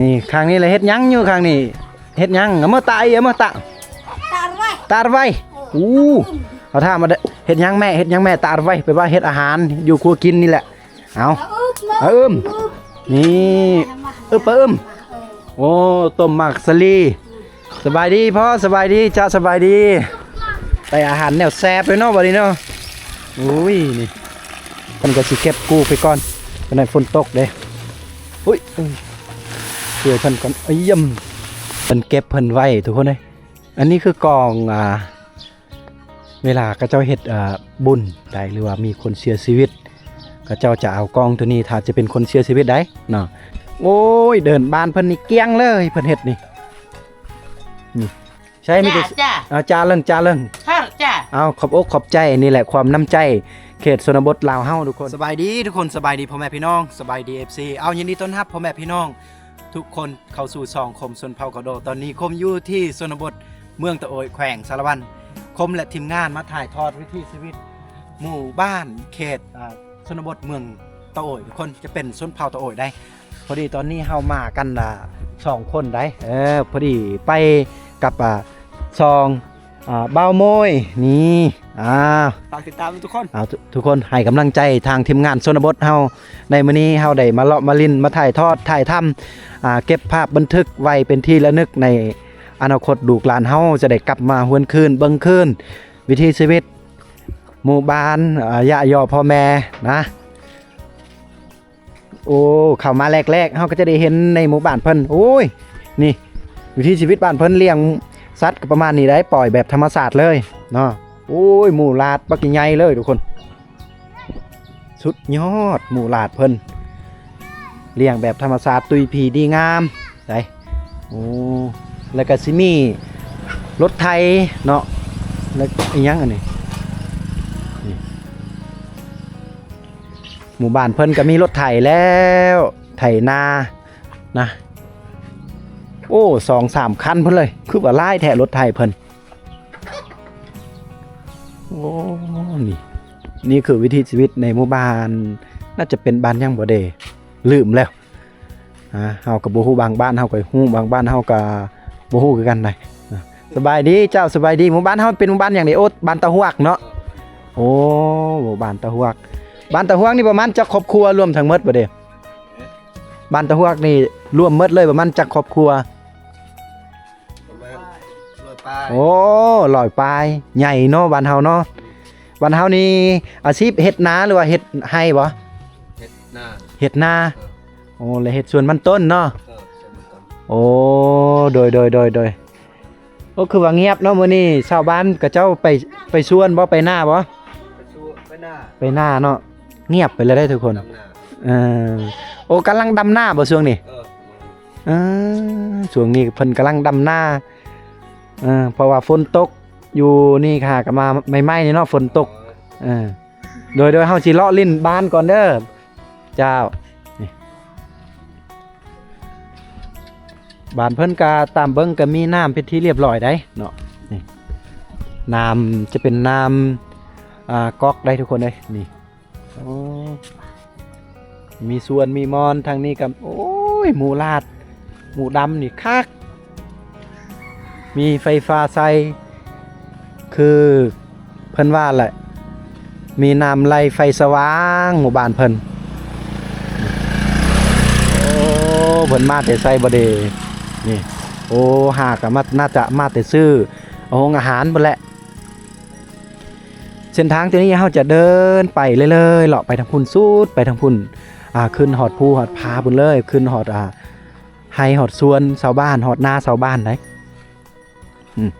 ນີ້ຂ້າງນີ້ລະເຮັດຫຍັງຢູ່ຂ້າງນີ້ ເຮັດຫຍັງ? ເອົາມາຕາກ ເອົາມາຕາກ ຕາກໄວ້ ຕາກໄວ້. ເອີ ອູ້ ເຂົາຖາມວ່າເຮັດຫຍັງແມ່ ເຮັດຫຍັງແມ່ ຕາກໄວ້ ແປວ່າເຮັດອາຫານຢູ່ຄົວກິນນີ້ແຫຼະ. ເອົາ ປາອຶບ ປາອຶບ ນີ້ ອຶບ ປາອຶບ. ເອີ ໂອ້ ຕົ້ມໝາກສາລີ. ສະບາຍດີພໍ່ ສະບາຍດີ ເຈົ້າ ສະບາຍດີ. ໄດ້ອາຫານແນວແຊບເລີຍເນາະ ບັດນີ້ເນາະ. ໂອ້ຍ ນີ້ ເພິ່ນກໍຊິເກັບກູ້ໄປກ່ອນ ເພາະນັ້ນຝົນຕົກເດ້. ອຸ້ຍ ຊ່ວຍເພິ່ນກ່ອນ. ອາຍຳ ເພິ່ນເກັບເພິ່ນໄວ້ທຸກຄົນເອີຍ. ອັນນີ້ຄືກອງ ອ່າ ເວລາເຂົາເຈົ້າເຮັດ ເອີ ບຸນໃດ ຫຼືວ່າມີຄົນເສຍຊີວິດ ເຂົາເຈົ້າຈະເອົາກອງໂຕນີ້ ຖ້າຈະເປັນຄົນເສຍຊີວິດໃດເນາະ. ໂອ້ຍ ເດີ່ນບ້ານເພິ່ນນີ້ກ້ຽງເລີຍ ເພິ່ນເຮັດນີ້ ນີ້ ໃຊ້ມີແຕ່ ຈ້າ ຈ້າ ເອົາ ຈ້າເລີງ ຈ້າເລີງ ເອົາ ຂອບອົກຂອບໃຈ. ນີ້ແຫຼະຄວາມນ້ຳໃຈເຂດຊົນນະບົດລາວເຮົາທຸກຄົນ. ສະບາຍດີທຸກຄົນ ສະບາຍດີພໍ່ແມ່ພີ່ນ້ອງ ສະບາຍດີ ເອັຟຊີ. ເອົາ ຍິນດີຕ້ອນຮັບພໍ່ແມ່ພີ່ນ້ອງທຸກຄົນເຂົ້າສູ່ຊ່ອງຄົມຊົນເຜົ່າກະໂດ. ຕອນນີ້ຄົມຢູ່ທີ່ຊົນນະບົດເມືອງຕະໂອຍ ແຂວງສາລະວັນ. ຄົມ ແລະ ທີມງານມາຖ່າຍທອດວິຖີຊີວິດໝູ່ບ້ານເຂດ ອ່າ ຊົນນະບົດເມືອງຕະໂອຍ ທຸກຄົນ ຈະເປັນຊົນເຜົ່າຕະໂອຍໃດ. ພໍດີຕອນນີ້ເຮົາມາກັນ ອ່າ ສອງຄົນໃດ ເອີ ພໍດີໄປກັບ ອ່າ ຊ່ອງ ອ່າ ບ່າວໂມຍ ນີ້ ອ່າ ຝາກຕິດຕາມທຸກຄົນ ເອົາ ທຸກຄົນໃຫ້ກຳລັງໃຈທາງທີມງານຊົນນະບົດເຮົາ. ໃນມື້ນີ້ເຮົາໄດ້ມາເລາະມາຫຼິ້ນ ມາຖ່າຍທອດ ຖ່າຍທຳ ອ່າ ເກັບພາບບັນທຶກໄວ້ເປັນທີ່ລະນຶກ ໃນອະນາຄົດລູກຫຼານເຮົາຈະໄດ້ກັບມາຫວນຄືນ ເບິ່ງຄືນວິຖີຊີວິດ ໝູ່ບ້ານ ອາ ຢະຍໍພໍ່ແມ່ນະ. ໂອ້ ເຂົ້າມາແລກໆ ເຮົາກໍຈະໄດ້ເຫັນໃນໝູ່ບ້ານເພິ່ນ. ໂອ້ຍ ນີ້ ວິຖີຊີວິດບ້ານເພິ່ນ ລ້ຽງສັດກໍປະມານນີ້ໄດ໋ ປ່ອຍແບບທຳມະຊາດເລີຍເນາະ. ໂອ້ຍ ໝູຫຼາດບັກໃຫຍ່ເລີຍທຸກຄົນ. ສຸດຍອດ ໝູຫຼາດເພິ່ນລ້ຽງແບບທຳມະຊາດ ຕຸ້ຍຜີດີງາມໄດ໋. ໂອ້ ແລ້ວກໍຊິມີລົດໄຖເນາະ ແລ້ວອີຫຍັງອັນນີ້ ນີ້ ໝູ່ບ້ານເພິ່ນກໍມີລົດໄຖແລ້ວ ໄຖນານະ. ໂອ້ ສອງສາມຄັນພຸ້ນເລີຍ ຄືວ່າຫຼາຍແທ້ລົດໄຖເພິ່ນ. ໂອ້ ນີ້ ນີ້ຄືວິຖີຊີວິດໃນໝູ່ບ້ານ ໜ້າຈະເປັນບ້ານຫຍັງບໍ່ເດ ລືມແລ້ວ. ອ່າ ເຮົາກໍບໍ່ຮູ້ ບາງບ້ານເຮົາກໍຮູ້ ບາງບ້ານເຮົາກໍບໍ່ຮູ້ຄືກັນໃດ໋. ອ່າ ສະບາຍດີເຈົ້າ ສະບາຍດີ. ໝູ່ບ້ານເຮົາເປັນໝູ່ບ້ານຫຍັງເດ? ໂອ້ ບ້ານຕາຫວກເນາະ. ໂອ້ ໝູ່ບ້ານຕາຫວກ. ບ້ານຕາຫວກນີ້ປະມານຈັກຄອບຄົວລວມທັງໝົດບໍ່ເດ? ບ້ານຕາຫວກນີ້ລວມໝົດເລີຍປະມານຈັກຄອບຄົວ? ປະມານຮ້ອຍປາຍ. ໂອ້ ຮ້ອຍປາຍ ໃຫຍ່ເນາະ ບ້ານເຮົາເນາະ. ບ້ານເຮົານີ້ອາຊີບເຮັດນາ ຫຼືວ່າເຮັດໄຮ່ບໍ່? ເຮັດນາ. ເຮັດນາ. ເອີ ໂອ້ ແລະເຮັດສວນມັນຕົ້ນເນາະ. ເອີ ສວນມັນຕົ້ນ. ໂອ້ ໂດຍ ໂດຍ ໂດຍ ໂດຍ. ໂອ້ ຄືວ່າງຽບເນາະມື້ນີ້ ຊາວບ້ານເຂົາເຈົ້າໄປ ໄປສວນບໍ່ ໄປນາບໍ່? ໄປສວນ ໄປນາ. ໄປນາເນາະ ງຽບໄປແລ້ວເດ້ທຸກຄົນ. ດຳນາ. ເອີ ໂອ້ ກຳລັງດຳນາບໍ່ຊ່ວງນີ້? ເອີ ເອີ ຊ່ວງນີ້ເພິ່ນກຳລັງດຳນາ ເອີ ເພາະວ່າຝົນຕົກຢູ່ນີ້ ຫາກໍມາໃໝ່ໆນີ້ເນາະ ຝົນຕົກ. ເອີ ໂດຍ ໂດຍ ເຮົາຊິເລາະຫຼິ້ນບ້ານກ່ອນເດີ. ເຈົ້າ ນີ້ ບ້ານເພິ່ນກະຕາມເບິ່ງກະມີນ້ຳເປັນທີ່ລຽບລ້ອຍໄດ໋ເນາະ. ນີ້ ນ້ຳຈະເປັນນ້ຳ ອ່າ ກອກໄດ໋ທຸກຄົນເອີຍ. ນີ້ ໂອ້ ມີສວນມີມອນ ທາງນີ້ກໍ ໂອ້ຍ ໝູຫຼາດ ໝູດຳນີ້ຄັກ ມີໄຟຟ້າໃສ່ ຄືເພິ່ນວ່າແຫຼະ ມີນ້ຳໄຫຼໄຟສະຫວ່າງໝູ່ບ້ານເພິ່ນ. ໂອ້ ເພິ່ນມາແຕ່ໃສບໍ່ເດ? ນີ້ ໂອ້ ຫາກະມາ ໜ້າຈະມາແຕ່ຊື້ໂຮງອາຫານພຸ້ນແຫຼະ. ເສັ້ນທາງຕົວນີ້ເຮົາຈະເດີນໄປເລື້ອຍໆ ເລາະໄປທາງພຸ້ນ ສຸດໄປທາງພຸ້ນ ອ່າ ຂຶ້ນຮອດພູຮອດຜາພຸ້ນເລີຍ ຂຶ້ນຮອດ ອ່າ ໄຮ່ຮອດສວນຊາວບ້ານ ຮອດນາຊາວບ້ານໄດ໋. ອືມ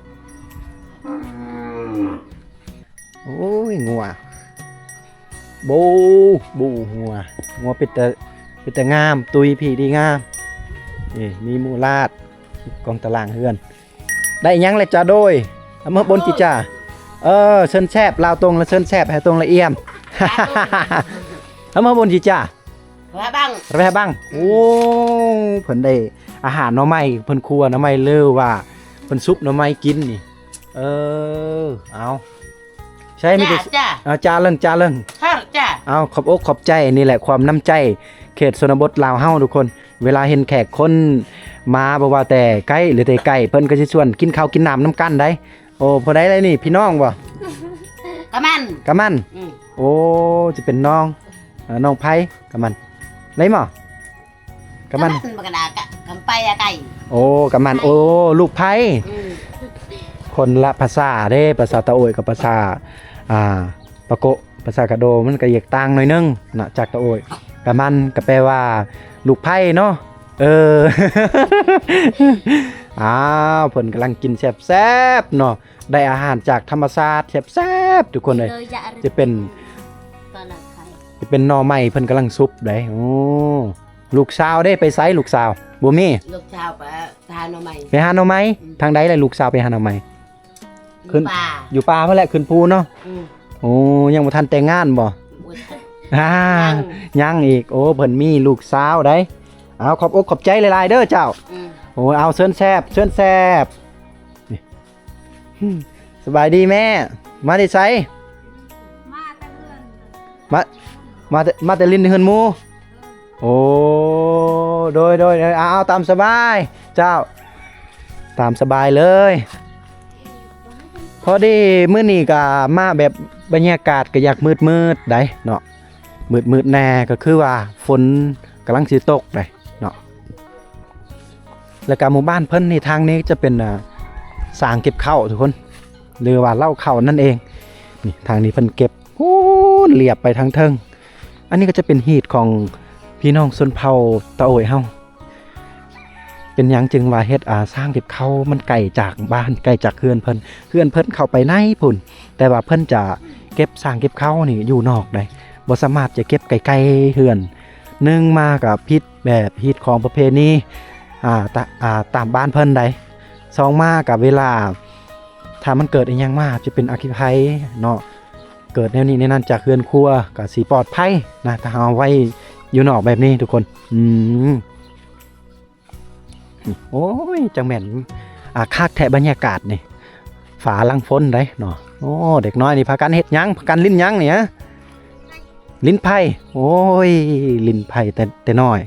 ໂອ້ຍ ງົວ ໂບ ໂບ ງົວ ງົວເປັນຕາ ເປັນຕາງາມ ຕຸ້ຍຜີດີງາມ. ນີ້ ມີໝູຫຼາດ ກອງຕາລາງເຮືອນ. ໄດ້ຫຍັງແລ້ວຈ້າໂດຍ? ເອົາມາບົນຈິຈ້າ. ເອີ ເຊີນແຊບ ລາວຕົງລະເຊີນແຊບ ໄທຕົງລະອຽມ. ເອົາມາບົນຈິຈ້າ. ແບງ ແບງ. ໂອ້ ເພິ່ນໄດ້ອາຫານໜໍ່ໄມ້ ເພິ່ນຄົວໜໍ່ໄມ້ ຫຼືວ່າເພິ່ນຊຸບໜໍ່ໄມ້ກິນນີ້. ເອີ ເອົາ ໃຊ້ມີແຕ່ ຈ້າ ເອົາ ຈ້າເລີງ ຈ້າເລີງ ຈ້າ ເອົາ ຂອບອົກຂອບໃຈ. ນີ້ແຫຼະຄວາມນ້ຳໃຈເຂດຊົນນະບົດລາວເຮົາທຸກຄົນ. ເວລາເຫັນແຂກຄົນມາ ບໍ່ວ່າແຕ່ໃກ້ ຫຼື ແຕ່ໄກ ເພິ່ນກໍຊິຊວນກິນເຂົ້າກິນນ້ຳນຳກັນໄດ໋. ໂອ້ ຜູ້ໃດລະນີ້ ພີ່ນ້ອງບໍ່? ກະມັນ ກະມັນ. ອືມ ໂອ້ ຊິເປັນນ້ອງ ເອີ ນ້ອງໃຜ? ກະມັນ ໄດ້ບໍ່? ກະມັນ ກະມັນ ບັກກະດາ ກະ ກຳໄປອາໄກ່. ໂອ້ ກະມັນ ໄປ ໂອ້ ລູກໃຜ? ອືມ ຄົນລະພາສາເດ້ ພາສາຕາໂອຍກັບພາສາ ອ່າ ປາໂກະ ພາສາກະໂດ ມັນກະແຍກຕ່າງໜ້ອຍໜຶ່ງນະ ຈາກຕາໂອຍ. ກະມັນກະແປວ່າລູກໃຜເນາະ. ເອີ ອ້າວ ເພິ່ນກຳລັງກິນແຊບໆເນາະ ໄດ້ອາຫານຈາກທຳມະຊາດແຊບໆ ທຸກຄົນເອີຍ. ຈະເປັນ ຈະເປັນໜໍ່ໄມ້ເພິ່ນກຳລັງສຸບໄດ໋. ໂອ້ ລູກສາວເດ້ ໄປໃສລູກສາວ? ບໍ່ມີ ລູກສາວໄປຫາໜໍ່ໄມ້ ໄປຫາໜໍ່ໄມ້. ອືມ ທາງໃດລະລູກສາວໄປຫາໜໍ່ໄມ້? ຂຶ້ນ ຢູ່ປ່າ ຢູ່ປ່າພຸ້ນແຫຼະ ຂຶ້ນພູເນາະ. ອືມ ໂອ້ ຍັງບໍ່ທັນແຕ່ງງານບໍ່? ບໍ່ທັນ ອ່າ ຍັງ ຍັງອີກ. ໂອ້ ເພິ່ນມີລູກສາວໄດ໋. ເອົາ ຂອບອົກຂອບໃຈຫຼາຍໆເດີເຈົ້າ. ອືມ ໂອ້ ເອົາ ເຊີນແຊບ ເຊີນແຊບ. ນີ້ ສະບາຍດີແມ່ ມາແຕ່ໃສ? ມາແຕ່ເຮືອນ ມາ ມາແຕ່ ມາແຕ່ຫຼິ້ນເຮືອນໝູ່. ໂອ້ ໂດຍ ໂດຍ ໂດຍ ເອົາ ເອົາ ຕາມສະບາຍເຈົ້າ ຕາມສະບາຍເລີຍ. ພໍດີມື້ນີ້ກະມາແບບບັນຍາກາດກະຢາກມືດໆໄດ໋ເນາະ ມືດໆແດ່ ກະຄືວ່າຝົນກຳລັງຊິຕົກໄດ໋ເນາະ. ແລ້ວກະໝູ່ບ້ານເພິ່ນນີ້ ທາງນີ້ຈະເປັນ ເອີ ສາງເກັບເຂົ້າທຸກຄົນ ຫຼືວ່າເລົ້າເຂົ້ານັ້ນເອງ. ນີ້ ທາງນີ້ເພິ່ນເກັບ ພຸ້ນ ລຽບໄປທາງເທິງ. ອັນນີ້ກໍຈະເປັນຮີດຂອງພີ່ນ້ອງຊົນເຜົ່າຕາໂອຍເຮົາ. ເປັນຫຍັງຈຶ່ງວ່າເຮັດ ອ່າ ສາງເກັບເຂົ້າ? ມັນໄກຈາກບ້ານ ໄກຈາກເຮືອນເພິ່ນ ເຮືອນເພິ່ນເຂົ້າໄປໃນພຸ້ນ ແຕ່ວ່າເພິ່ນຈະເກັບສາງເກັບເຂົ້ານີ້ຢູ່ນອກໄດ໋ ບໍ່ສາມາດຈະເກັບໃກ້ໆເຮືອນ. ໜຶ່ງມາກໍຜິດແບບຮີດຄອງປະເພນີ ອ່າ ຕາ ອ່າ ຕາມບ້ານເພິ່ນໄດ໋. ສອງມາກໍເວລາ ຖ້າມັນເກີດອີ່ຫຍັງມາ ຈະເປັນອັກຄີໄພເນາະ ເກີດແນວນີ້ແນວນັ້ນຈາກເຮືອນຄົວ ກະຊິປອດໄພນະ ຖ້າເຮົາເອົາໄວ້ຢູ່ນອກແບບນີ້ທຸກຄົນ. ອືມ ໂອ້ຍ ຈັ່ງແມ່ນ ອ່າ ຄັກແທ້ບັນຍາກາດນີ້ ຟ້າຫຼັງຝົນໄດ໋ເນາະ. ໂອ້ ເດັກນ້ອຍນີ້ພາກັນເຮັດຫຍັງ? ພາກັນຫຼິ້ນຫຍັງນີ້? ຫຼິ້ນໄພ້. ໂອ້ຍ ຫຼິ້ນໄພ້ແຕ່ ແຕ່ນ້ອຍ.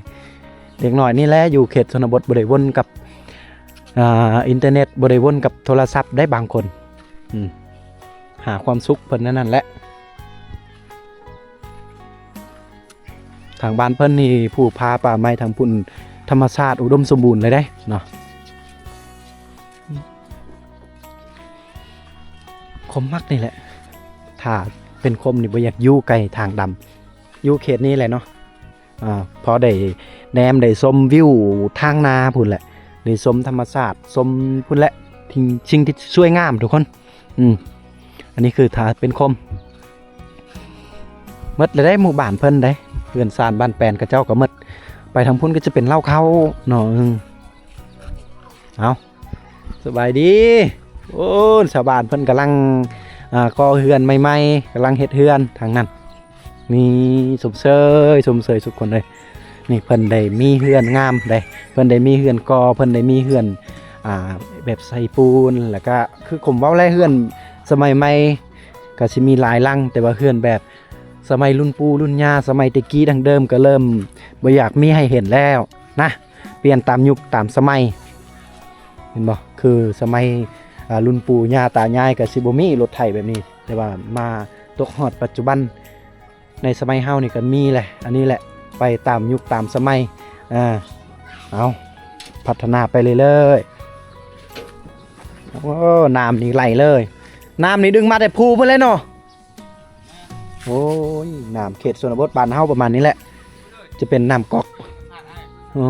ເດັກນ້ອຍນີ້ແຫຼະ ຢູ່ເຂດຊົນນະບົດ ບໍ່ໄດ້ວົນກັບ ອ່າ ອິນເຕີເນັດ ບໍ່ໄດ້ວົນກັບໂທລະສັບໄດ໋ບາງຄົນ. ອືມ ຫາຄວາມສຸກເພິ່ນແນວນັ້ນແຫຼະ. ທາງບ້ານເພິ່ນນີ້ພູຜາປ່າໄມ້ທາງພຸ້ນ ທຳມະຊາດອຸດົມສົມບູນເລີຍເດ້ເນາະ. ຄົມມັກນີ້ແຫຼະ ຖ້າເປັນຄົມນີ້ບໍ່ຢາກຢູ່ໃກ້ທາງດຳ ຢູ່ເຂດນີ້ແຫຼະເນາະ. ອ່າ ພໍໄດ້ແນມໄດ້ຊົມວິວທາງນາພຸ້ນແຫຼະ ໄດ້ຊົມທຳມະຊາດ ຊົມພຸ້ນແຫຼະ ສິ່ງ ສິ່ງທີ່ສວຍງາມທຸກຄົນ. ອືມ ອັນນີ້ຄືຖ້າເປັນຄົມ ໝົດແລ້ວເດ້ ໝູ່ບ້ານເພິ່ນເດ້ ເຮືອນຊານບ້ານແປນເຂົາເຈົ້າກໍໝົດ. ໄປທາງພຸ້ນກໍຈະເປັນເລົ້າເຂົ້າເນາະ. ອືມ ເອົາ ສະບາຍດີ. ໂອ້ ຊາວບ້ານເພິ່ນກຳລັງ ອ່າ ກໍ່ເຮືອນໃໝ່ໆ ກຳລັງເຮັດເຮືອນທາງນັ້ນ. ນີ້ ຊົມເຊີຍ ຊົມເຊີຍທຸກຄົນເອີຍ. ນີ້ເພິ່ນໄດ້ມີເຮືອນງາມເດ້ ເພິ່ນໄດ້ມີເຮືອນກໍ່ ເພິ່ນໄດ້ມີເຮືອນ ອ່າ ແບບໃສ່ປູນ ແລ້ວກະຄືຄົມເວົ້າແຫຼະ ເຮືອນສະໄໝໃໝ່ກະຊິມີຫຼາຍຫຼັງ ແຕ່ວ່າເຮືອນແບບສະໄໝລຸ້ນປູ່ລຸ້ນຍ່າ ສະໄໝແຕ່ກີ້ດັ້ງເດີມກະເລີ່ມບໍ່ຢາກມີໃຫ້ເຫັນແລ້ວນະ ປ່ຽນຕາມຍຸກຕາມສະໄໝ ເຫັນບໍ່? ຄືສະໄໝ ອ່າ ລຸ້ນປູ່ຍ່າຕາຍາຍກະຊິບໍ່ມີລົດໄຖແບບນີ້ ແຕ່ວ່າມາຕົກຮອດປັດຈຸບັນ ໃນສະໄໝເຮົານີ້ກໍມີແຫຼະ ອັນນີ້ແຫຼະ ໄປຕາມຍຸກຕາມສະໄໝ ເອີ ເອົາ ພັດທະນາໄປເລື້ອຍໆ. ໂອ້ ນ້ຳນີ້ໄຫຼເລີຍ ນ້ຳນີ້ດຶງມາແຕ່ພູພຸ້ນແຫຼະເນາະ. ໂອ້ຍ ນ້ຳເຂດຊົນນະບົດບ້ານເຮົາປະມານນີ້ແຫຼະ ຈະເປັນນ້ຳກອກ. ໂອ້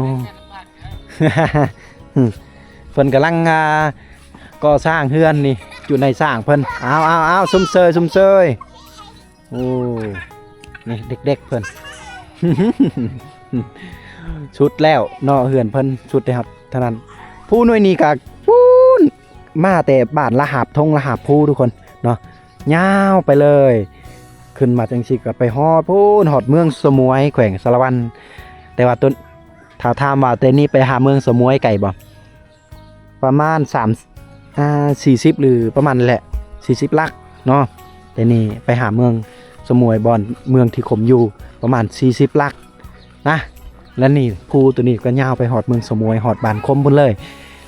ເພິ່ນກຳລັງ ອ່າ ກໍ່ສ້າງເຮືອນນີ້ ຢູ່ໃນສ້າງເພິ່ນ. ເອົາ ເອົາ ເອົາ ຊົມເຊີຍ ຊົມເຊີຍ. ໂອ້ ນີ້ເດັກໆເພິ່ນ ສຸດແລ້ວເນາະ ເຮືອນເພິ່ນສຸດໄດ້ຮອດເທົ່ານັ້ນ. ພູໜ່ວຍນີ້ກະປູ້ນ ມາແຕ່ບ້ານລະຫາບ ທົ່ງລະຫາບພູທຸກຄົນເນາະ ຍາວໄປເລີຍ ຂຶ້ນມາຈັ່ງຊີ້ກະໄປຮອດພຸ້ນ ຮອດເມືອງສະໝວຍ ແຂວງສາລະວັນ. ແຕ່ວ່າຕົນ ຖ້າຖາມວ່າແຕ່ນີ້ໄປຫາເມືອງສະໝວຍໄກບໍ່? ປະມານສາມ ອ່າ ສີ່ສິບ ຫຼືປະມານແຫຼະ ສີ່ສິບຫຼັກເນາະ. ແຕ່ນີ້ໄປຫາເມືອງສະໝວຍ ບ່ອນເມືອງທີ່ຂົມຢູ່ ປະມານສີ່ສິບຫຼັກນະ. ແລະນີ້ພູໂຕນີ້ກໍຍາວໄປຮອດເມືອງສະໝວຍ ຮອດບ້ານຄົມພຸ້ນເລີຍ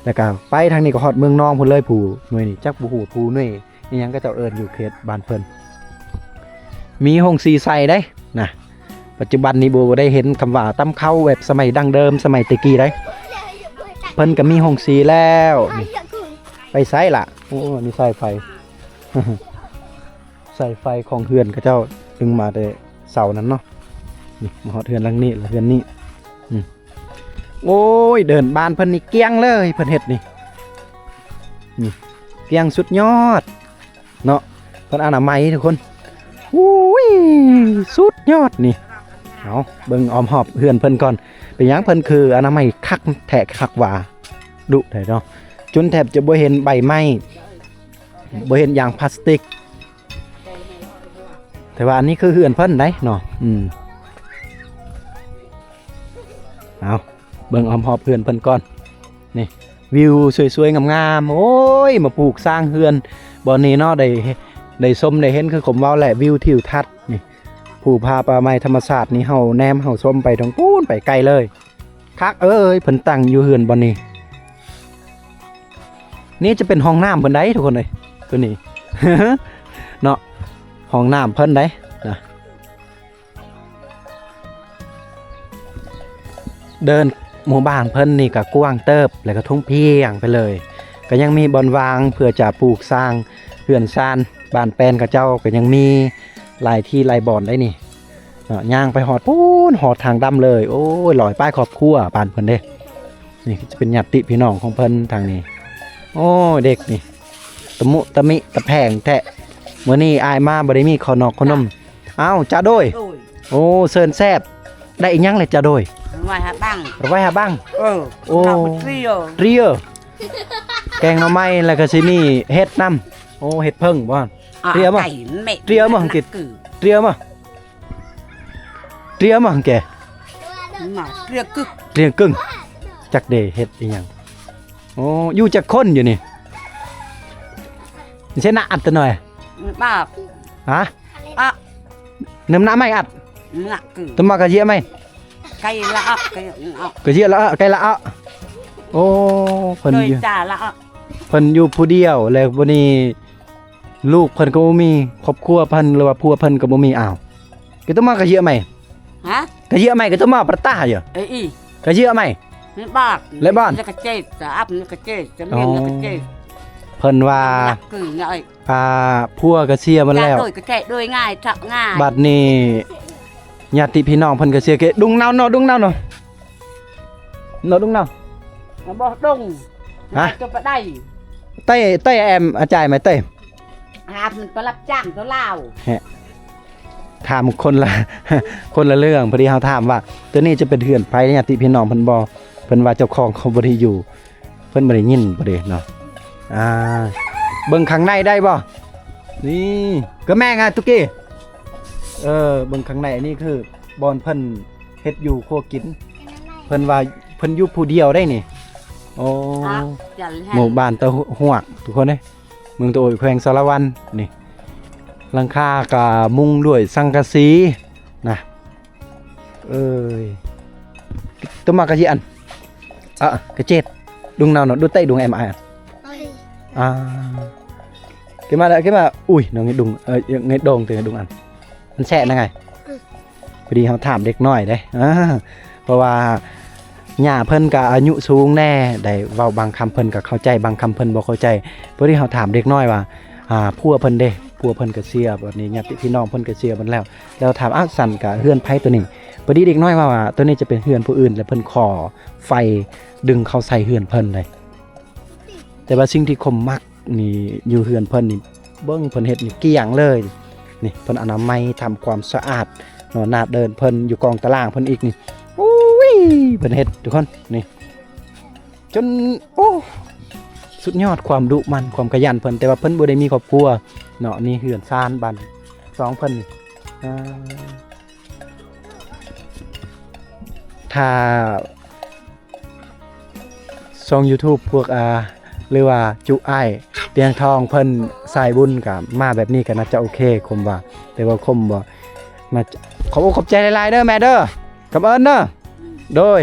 ແລ້ວກໍໄປທາງນີ້ກໍຮອດເມືອງນອງພຸ້ນເລີຍ. ພູໜ່ວຍນີ້ຈັກບໍ່ຮູ້ພູໜ່ວຍອີ່ຫຍັງ ເຂົາເຈົ້າເອີ້ນຢູ່ເຂດບ້ານເພິ່ນ. ມີໂຮງສີໃສ່ເດ້ນະ. ປັດຈຸບັນນີ້ບໍ່ໄດ້ເຫັນຄຳວ່າຕຳເຂົ້າແບບສະໄໝດັ້ງເດີມ ສະໄໝແຕ່ກີ້ໃດ. ເພິ່ນກໍມີໂຮງສີແລ້ວ. ນີ້ ໄປໃສລະ? ໂອ້ ນີ້ສາຍໄຟ ສາຍໄຟຂອງເຮືອນເຂົາເຈົ້າດຶງມາແຕ່ເສົານັ້ນເນາະ. ນີ້ມາຮອດເຮືອນຫຼັງນີ້ລະ ເຮືອນນີ້. ອືມ ໂອ້ຍ ເດີ່ນບ້ານເພິ່ນນີ້ກ້ຽງເລີຍ ເພິ່ນເຮັດນີ້. ນີ້ກ້ຽງສຸດຍອດເນາະ ເພິ່ນອະນາໄມທຸກຄົນ. ໂອ້ຍ ສຸດຍອດນີ້. ເອົາ ເບິ່ງອ້ອມຮອບເຮືອນເພິ່ນກ່ອນ. ເປັນຫຍັງເພິ່ນຄືອະນາໄມຄັກແທ້ຄັກວ່າ ດຸແທ້ເນາະ. ຈົນແທບຈະບໍ່ເຫັນໃບໄມ້ ບໍ່ເຫັນຢາງພລາສຕິກ. ແຕ່ວ່າອັນນີ້ຄືເຮືອນເພິ່ນໃດເນາະ. ອືມ ເອົາ ເບິ່ງອ້ອມຮອບເຮືອນເພິ່ນກ່ອນ. ນີ້ ວິວສວຍໆງາມໆ. ໂອ້ຍ ມາປູກສ້າງເຮືອນບ່ອນນີ້ເນາະ ໄດ້ ໄດ້ຊົມໄດ້ເຫັນ ຄືຄົມເວົ້າແຫຼະ ວິວທິວທັດນີ້ ພູຜາປ່າໄມ້ທຳມະຊາດນີ້ ເຮົາແນມເຮົາຊົມໄປທາງພຸ້ນ ໄປໄກເລີຍ. ຄັກເອີຍ ເພິ່ນຕັ້ງຢູ່ເຮືອນບ່ອນນີ້. ນີ້ຈະເປັນຫ້ອງນ້ຳເພິ່ນໃດ໋ທຸກຄົນເອີຍ ຕົວນີ້ ເນາະ ຫ້ອງນ້ຳເພິ່ນໃດ໋ນະ. ເດີ່ນໝູ່ບ້ານເພິ່ນນີ້ກໍກວ້າງເຕີບ ແລ້ວກໍທົ່ງພຽງໄປເລີຍ. ກໍຍັງມີບ່ອນວ່າງເພື່ອຈະປູກສ້າງເຮືອນຊານ. ບ້ານແປ້ນເຂົາເຈົ້າກໍຍັງມີຫຼາຍທີ່ຫຼາຍບ່ອນໄດ໋ນີ້. ເນາະ ຍ່າງໄປຮອດພຸ້ນ ຮອດທາງດຳເລີຍ. ໂອ້ຍ ຮ້ອຍປາຍຄອບຄົວບ້ານເພິ່ນເດ້. ນີ້ຈະເປັນຍາດຕິພີ່ນ້ອງຂອງເພິ່ນທາງນີ້. ໂອ້ຍ ເດັກນີ້ ຕະມຸຕະມິຕະແພງແທ້. ມື້ນີ້ອ້າຍມາບໍ່ໄດ້ມີເຂົ້ານອກເຂົ້າໜົມ. ອ້າວ ຈາໂດຍ. ໂດຍ. ໂອ້ ເຊີນແຊບ. ໄດ້ອີ່ຫຍັງແຫຼະຈາໂດຍ? ໄວ້ຫ້າບັງ. ໄວ້ຫ້າບັງ. ເອີ. ໂອ້ ເຂົ້າໄປເຕຣີຍ. ເຕຣີຍ. ແກງໜໍ່ໄມ້ ແລ້ວກໍຊິມີເຫັດນຳ. ໂອ້ ເຫັດເຜິ້ງບໍ່? ເຕຣີຍບໍ່? ເຕຣີຍບໍ່? ເຕຣີຍບໍ່? ເຕຣີຍມາແກ ມາເກລືອກຶກ ເກລືອກຶກ ຈັກເດເຮັດອີ່ຫຍັງ. ໂອ້ ຢູ່ຈັກຄົນຢູ່ນີ້? ເຊນະອັດຕະໜ່ອຍ ບາບ ຮະ ອະ ນຳນະໄມ້ອັດ ນະກຶ ຕະມາກະເຍະໄມ້ ໄກລະອະ ໄກລະອະ ກະເຍະລະອະ ໄກລະອະ. ໂອ້ ເພິ່ນຢູ່ ເພິ່ນຢູ່ຜູ້ດຽວ ແລ້ວບັດນີ້ ລູກເພິ່ນກໍບໍ່ມີ ຄອບຄົວເພິ່ນ ຫຼືວ່າຜົວເພິ່ນກໍບໍ່ມີ. ອ້າວ ກະຕົມາກະເຍະໄມ້ ຮະ ກະເຍະໄມ້ ກະຕົມາປະຕາເຍ ເອີ ກະເຍະໄມ້ ແລະບ້ານ ແລະກະເຈດ ອະອັບ ແລະກະເຈດ ຈະເມນ ແລະກະເຈດ. ເພິ່ນວ່າ ອາ ຜົວກະເສຍໝົດແລ້ວ ໂດຍກະແຈະໂດຍງ່າຍ ເທາະງ່າຍ. ບັດນີ້ຍາດຕິພີ່ນ້ອງເພິ່ນກະເສຍ ກະດຸງເນົາເນາະ ດຸງເນົາເນາະ ເນາະ ດຸງເນົາ ບໍ່ດົງ ຮະ ຈະປະໄດ ເຕ້ ເຕ້ແອມ ອາຈາຍໄມເຕ້ ຫາມັນໄປຮັບຈ້າງຕົວລາວ ແຮະ ຖາມຄົນລະ ຄົນລະເລື່ອງ. ພໍດີເຮົາຖາມວ່າ ໂຕນີ້ຈະເປັນເຮືອນໃຜ ຍາດຕິພີ່ນ້ອງເພິ່ນບໍ່? ເພິ່ນວ່າເຈົ້າຂອງເຂົາບໍ່ໄດ້ຢູ່ ເພິ່ນບໍ່ໄດ້ຍິນບໍ່ເດ້ເນາະ. ອ່າ ເບິ່ງຂ້າງໃນໄດ້ບໍ່? ນີ້ ກະແມ່ງອະຕຸກີ້ ເອີ ເບິ່ງຂ້າງໃນ ອັນນີ້ຄືບ່ອນເພິ່ນເຮັດຢູ່ຄົວກິນ. ເພິ່ນວ່າເພິ່ນຢູ່ຜູ້ດຽວໄດ໋ນີ້. ໂອ້ ໝູ່ບ້ານຕາຮວກ ທຸກຄົນເອີຍ. ເມືອງຕາໂອຍ ແຂວງສາລະວັນ. ນີ້ ຫຼັງຄາກະມຸງດ້ວຍສັງກະສີນະ. ເອີຍ ໂຕມາກະເຈດ ອະ ກະເຈດ ດຸງເນົາເນາະ ດຸໄຕ ດຸງແອມອາຍ ອາ ເກມາ ເກມາ ອຸ້ຍ ນ້ອງເງີຍດຸງ ເອີ ເງີຍດົງ ເຕີ ດຸງອັນ ມັນແຊະນະໄງ. ອືມ ພໍດີເຮົາຖາມເດັກນ້ອຍເດ້ ອາ ເພາະວ່າຍ່າເພິ່ນກະອາຍຸສູງແດ່ ໄດ້ເວົ້າບາງຄຳເພິ່ນກະເຂົ້າໃຈ ບາງຄຳເພິ່ນບໍ່ເຂົ້າໃຈ. ພໍດີເຮົາຖາມເດັກນ້ອຍວ່າ ອ່າ ຜົວເພິ່ນເດ້ ຜົວເພິ່ນກະເສຍ ບັດນີ້ຍາດຕິພີ່ນ້ອງເພິ່ນກະເສຍໝົດແລ້ວ ແລ້ວຖາມ ອ້າວ ສັນກະເຮືອນໃຜໂຕນີ້? ພໍດີເດັກນ້ອຍເວົ້າວ່າ ໂຕນີ້ຈະເປັນເຮືອນຜູ້ອື່ນ ແລ້ວເພິ່ນຂໍໄຟດຶງເຂົ້າໃສ່ເຮືອນເພິ່ນເດ້. ແຕ່ວ່າສິ່ງທີ່ຄົມມັກ ນີ້ຢູ່ເຮືອນເພິ່ນນີ້ ເບິ່ງເພິ່ນເຮັດນີ້ກ້ຽງເລີຍ. ນີ້ເພິ່ນອະນາໄມ ທຳຄວາມສະອາດເນາະ ໜ້າເດີ່ນເພິ່ນ ຢູ່ກອງຕາລ່າງເພິ່ນອີກນີ້ ໂອ້ຍ ເພິ່ນເຮັດທຸກຄົນ ນີ້ຈົນ ໂອ້ ສຸດຍອດຄວາມດຸໝັ່ນ ຄວາມຂະຫຍັນເພິ່ນ. ແຕ່ວ່າເພິ່ນບໍ່ໄດ້ມີຄອບຄົວເນາະ ມີເຮືອນຊານບ້ານຊ່ອງເພິ່ນນີ້ ອ່າ ຖ້າ ຊ່ອງຢູທູບພວກ ອ່າ ຫຼືວ່າຈຸອ້າຍຕຽງທອງເພິ່ນສາຍບຸນກະມາແບບນີ້ກະໜ້າຈະໂອເຄ ຄົມວ່າ. ແຕ່ວ່າຄົມບໍ່ໜ້າຈະ ຂອບອົກຂອບໃຈຫຼາຍໆເດີແມ່ເດີ ກຳເອີນເດີ. ອືມ ໂດຍ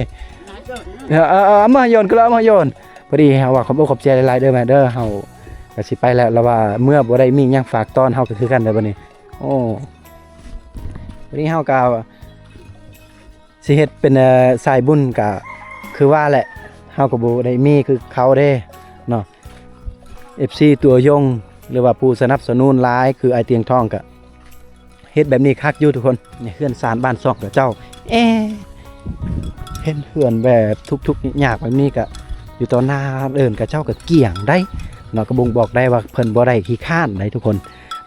ເອີ ເອີ ເອີ ເອົາມາໂຍນ ກໍເອົາມາໂຍນ. ພໍດີເຮົາວ່າຂອບອົກຂອບໃຈຫຼາຍໆເດີແມ່ເດີ ເຮົາກໍຊິໄປແລ້ວ ລະວ່າເມື່ອບໍ່ໄດ້ມີຫຍັງຝາກຕ້ອນເຮົາກໍຄືກັນເດີບັດນີ້. ໂອ້ ວັນນີ້ເຮົາກໍຊິເຮັດເປັນ ເອີ ສາຍບຸນ ກະຄືວ່າແຫຼະ ເຮົາກໍບໍ່ໄດ້ມີຄືເຂົາເດ້ເນາະ ເອັຟຊີ ຕົວຍົງ ຫຼືວ່າຜູ້ສະໜັບສະໜູນຫຼາຍ ຄືອ້າຍຕຽງທອງ ກະເຮັດແບບນີ້ຄັກຢູ່ທຸກຄົນ. ນີ້ເຮືອນຊານບ້ານຊ່ອງຂະເຈົ້າ ເອ ເຫັນເຮືອນແບບທຸກໆຍາກໆແບບນີ້ ກະຢູ່ຕໍ່ໜ້າເດີ່ນຂະເຈົ້າກະກ້ຽງໄດ໋ເນາະ ກະບົ່ງບອກໄດ້ວ່າເພິ່ນບໍ່ໄດ້ຂີ້ຄ້ານໄດ໋ທຸກຄົນ.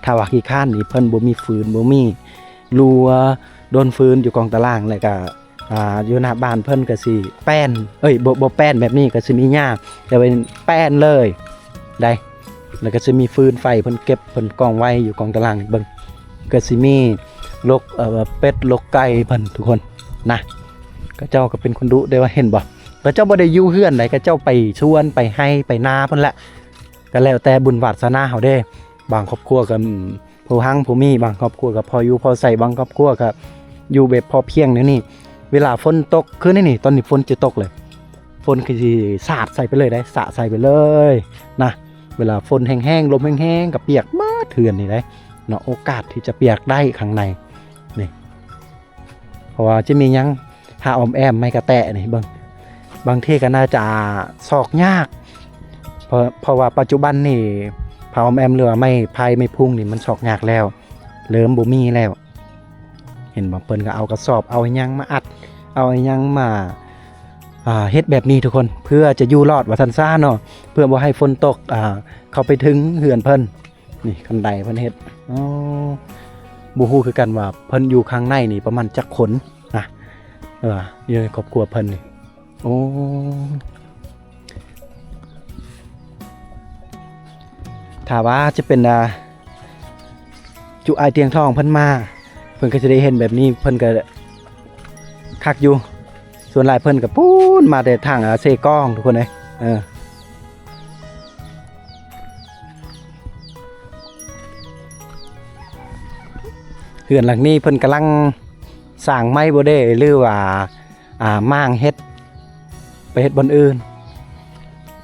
ຖ້າວ່າຂີ້ຄ້ານນີ້ເພິ່ນບໍ່ມີຟືນ ບໍ່ມີ ຫຼືວ່າດົນຟືນຢູ່ກອງຕາລາງ ແລ້ວກະ ອ່າ ຢູ່ໜ້າບ້ານເພິ່ນກະຊິແປ້ນ ເອີຍ ບໍ່ ບໍ່ແປ້ນແບບນີ້ ກະຊິມີຫຍ້າ ແຕ່ວ່າແປ້ນເລີຍໄດ໋ ແລ້ວກະຊິມີຟືນໄຟ ເພິ່ນເກັບ ເພິ່ນກອງໄວ້ຢູ່ກອງຕາລາງ. ເບິ່ງ ກະຊິມີລົກ ເອີ ເປັດລົກໄກ່ເພິ່ນທຸກຄົນນະ ຂະເຈົ້າກະເປັນຄົນດຸເດ້ ວ່າເຫັນບໍ່ ຂະເຈົ້າບໍ່ໄດ້ຢູ່ເຮືອນໃດ ຂະເຈົ້າໄປສວນ ໄປໄຮ່ໄປນາພຸ້ນແຫຼະ ກະແລ້ວແຕ່ບຸນວາດສະໜາເຮົາເດ້. ບາງຄອບຄົວກະ ຜູ້ຮັ່ງຜູ້ມີ ບາງຄອບຄົວກໍພໍຢູ່ພໍໃຊ້ ບາງຄອບຄົວກໍຢູ່ແບບພໍພຽງແນວນີ້. ເວລາຝົນຕົກຄືນີ້ນີ້ ຕອນນີ້ຝົນຈະຕົກເລີຍ ຝົນຄືຊິສາດໃສ່ໄປເລີຍໄດ໋ ສາດໃສ່ໄປເລີຍນະ. ເວລາຝົນແຮງໆ ລົມແຮງໆ ກໍປຽກໝົດເຮືອນນີ້ໄດ໋ເນາະ ໂອກາດທີ່ຈະປຽກໄດ້ຂ້າງໃນນີ້ ເພາະວ່າຈະມີຫຍັງ ຜ້າອ້ອມແອ້ມ ໄມ້ກະແຕະນີ້ ເບິ່ງ ບາງທີກໍໜ້າຈະຊອກຍາກ ເພາະ ເພາະວ່າປັດຈຸບັນນີ້ ຜ້າອ້ອມແອ້ມ ຫຼືວ່າໄມ້ໄຜ່ໄມ້ພຸງນີ້ ມັນຊອກຍາກແລ້ວ ເລີ່ມບໍ່ມີແລ້ວ ເຫັນບໍ່. ເພິ່ນກໍເອົາກະສອບ ເອົາອີ່ຫຍັງມາອັດ ເອົາອີ່ຫຍັງມາ ອ່າ ເຮັດແບບນີ້ທຸກຄົນ ເພື່ອຈະຢູ່ລອດວ່າຊັ້ນຊະເນາະ ເພື່ອບໍ່ໃຫ້ຝົນຕົກ ອ່າ ເຂົ້າໄປເຖິງເຮືອນເພິ່ນ. ນີ້ຄັນໄດເພິ່ນເຮັດ ອໍ ບໍ່ຮູ້ຄືກັນວ່າເພິ່ນຢູ່ຂ້າງໃນນີ້ປະມານຈັກຄົນນະ ເອີ ຢູ່ໃນຄອບຄົວເພິ່ນນີ້. ໂອ້ ຖ້າວ່າຈະເປັນ ອ່າ ຈຸອ້າຍຕຽງທອງເພິ່ນມາ ເພິ່ນກໍຈະໄດ້ເຫັນແບບນີ້ ເພິ່ນກໍຄັກຢູ່. ສ່ວນຫຼາຍເພິ່ນກໍປູນມາແຕ່ທາງ ອ່າ ເຊກອງ ທຸກຄົນເອີຍ ເອີ. ເຮືອນຫຼັງນີ້ເພິ່ນກຳລັງສ້າງໃໝ່ບໍ່ເດ້ ຫຼືວ່າ ອ່າ ມ້າງເຮັດ ໄປເຮັດບ່ອນອື່ນ?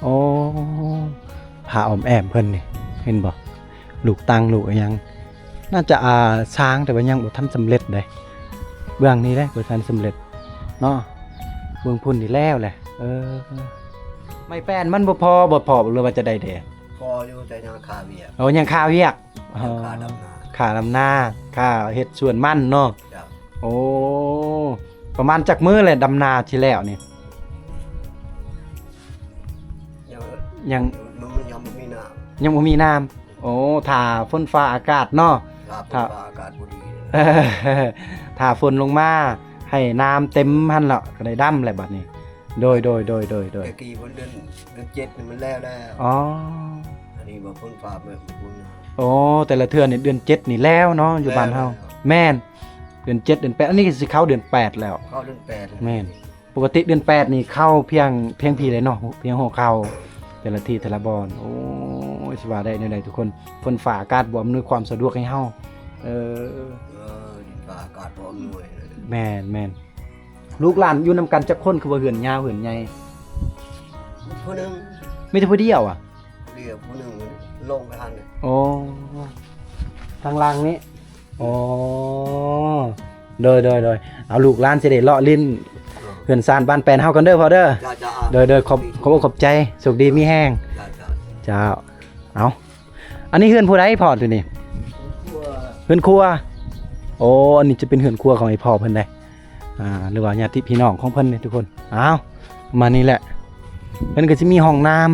ໂອ້ ຜ້າອ້ອມແອ້ມເພິ່ນນີ້ ເຫັນບໍ່? ລູກຕັງລູກອີ່ຫຍັງ ໜ້າຈະ ອ່າ ສ້າງ ແຕ່ວ່າຍັງບໍ່ທັນສຳເລັດເດ້. ເບື້ອງນີ້ເດ້ບໍ່ທັນສຳເລັດເນາະ ເບື້ອງພຸ້ນນີ້ແລ້ວແຫຼະ. ເອີ ໄມ້ແປ້ນມັນບໍ່ພໍບໍ່ພໍ ຫຼືວ່າຈະໄດ້ແດ່? ພໍຢູ່ ແຕ່ຍັງຄາວຽກ. ໂອ້ ຍັງຄາວຽກ. ອໍ ຍັງຄາດຳນາ ຄາດຳນາ ຄາເຮັດສວນມັນເນາະ. ເຈົ້າ. ໂອ້ ປະມານຈັກມື້ແຫຼະດຳນາທີ່ແລ້ວນີ້? ຍັງ ຍັງ ມັນຍັງບໍ່ມີນ້ຳ ຍັງບໍ່ມີນ້ຳ. ໂອ້ ຖ້າຝົນຟ້າອາກາດເນາະ ຖ້າຝົນຟ້າອາກາດບໍ່ດີ ຖ້າຝົນລົງມາໃຫ້ນ້ຳເຕັມຫັ້ນລະ ກໍໄດ້ດຳແຫຼະບັດນີ້. ໂດຍ ໂດຍ ໂດຍ ໂດຍ ໂດຍ. ແຕ່ກີ້ເພິ່ນເດືອນ ເດືອນເຈັດນີ້ມັນແລ້ວແລ້ວ. ອໍ ອັນນີ້ວ່າເພິ່ນຝາກໄວ້ພຸ້ນ. ໂອ້ ແຕ່ລະເທື່ອນີ້ເດືອນເຈັດນີ້ແລ້ວເນາະ ຢູ່ບ້ານເຮົາ. ແມ່ນ ເດືອນເຈັດ ເດືອນແປດ ອັນນີ້ກໍຊິເຂົ້າເດືອນແປດແລ້ວ. ເຂົ້າເດືອນແປດ ແມ່ນ. ປົກກະຕິເດືອນແປດນີ້ເຂົ້າພຽງ ພຽງພີ້ເລີຍເນາະ ພຽງຫົວເຂົ່າ ແຕ່ລະທີ່ແຕ່ລະບ່ອນ. ໂອ້ຍ ຊິວ່າໄດ້ແນວໃດທຸກຄົນ ເພິ່ນຟ້າອາກາດບໍ່ອຳນວຍຄວາມສະດວກໃຫ້ເຮົາ. ເອີ ເອີ ຟ້າອາກາດບໍ່ອຳນວຍ. ແມ່ນ ແມ່ນ. ລູກຫຼານຢູ່ນຳກັນຈັກຄົນ ຄືວ່າເຮືອນຍາວເຮືອນໃຫຍ່? ຜູ້ໜຶ່ງ ມີແຕ່ຜູ້ດຽວອະ? ດຽວ ຜູ້ໜຶ່ງລົງໄປຫັ້ນ. ໂອ້ ທາງຫຼັງນີ້. ອໍ ໂດຍ ໂດຍ ໂດຍ. ເອົາ ລູກຫຼານຊິໄດ້ເລາະຫຼິ້ນເຮືອນຊານບ້ານແປນເຮົາກ່ອນເດີພໍ່ເດີ. ເຈົ້າ ເຈົ້າ. ໂດຍ ໂດຍ ຂອບ ຂອບອົກຂອບໃຈ ໂຊກດີມີແຮງ. ເຈົ້າ ເຈົ້າ. ເຈົ້າ. ເອົາ ອັນນີ້ເຮືອນຜູ້ໃດພໍ່ຕົວນີ້? ເຮືອນຄົວ. ໂອ້ ອັນນີ້ຈະເປັນເຮືອນຄົວຂອງໄອ້ພໍ່ເພິ່ນໃດ໋ ອ່າ ຫຼືວ່າຍາດຕິພີ່ນ້ອງຂອງເພິ່ນນີ້ທຸກຄົນ. ເອົາ ປະມານນີ້ແຫຼະ ເພິ່ນກໍຊິມີຫ້ອງນ້ຳ